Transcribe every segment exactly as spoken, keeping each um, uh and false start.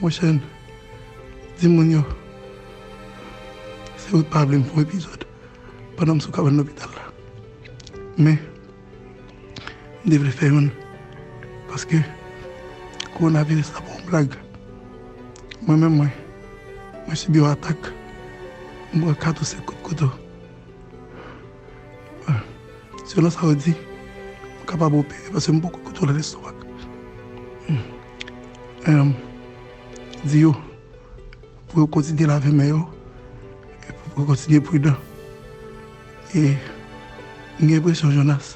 Monchè, di moun yo, se ou t pa vle m fè yon epizòd pandan m sou kabann lopital la. Men, m te vle fè youn, paske kowonaviris la pa yon blag. Mwen menm, mwen, mwen sibi yon atak. M pran kat ou senk kout kouto. Selon sa yo di, m kapab opere paske m poko kontwole lestomak. Em, di yo pou yo kontinye lave men yo, e pou yo kontinye pridan. E m gen enpresyon, Jonas,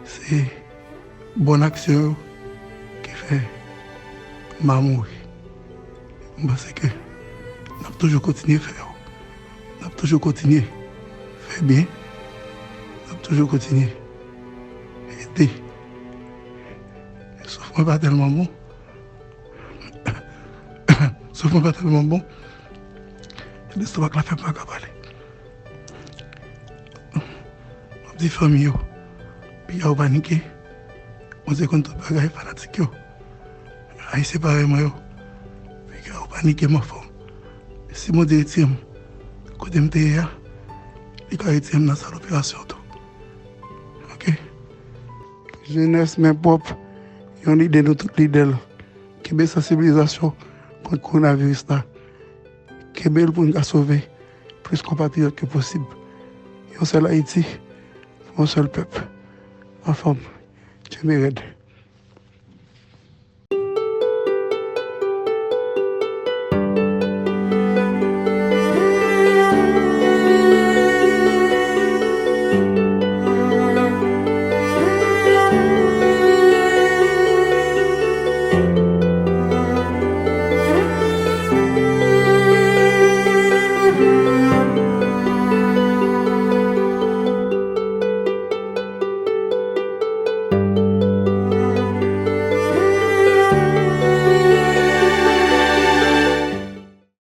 se bòn aksyon yo ki fè m pa mouri. M panse ke n ap toujou kontinye fè yo. N ap toujou kontinye fè byen. N ap toujou kontinye ede. Souf mwen pa tèlman bon. Souf mwen pa tèlman bon. Lestomak la fè m pa ka pale. M ap di fanmi yo, piga yo panike. Bondye konn tout bagay, fanatik yo. Ayisyen parèy mwen yo, piga yo panike, m anfòm. Si Bondye retire m kote m te ye a, li ka retire m nan sal operasyon tou. Oke? Jenès, men pwòp, yon lidè nou tout lidè l. Kenbe sansibilizasyon kont kowonaviris la. Kenbe l pou n ka sove plis konpatriyòt ke posib. Yon sèl Ayiti, yon sèl pèp. Anfòm, kenbe rèd.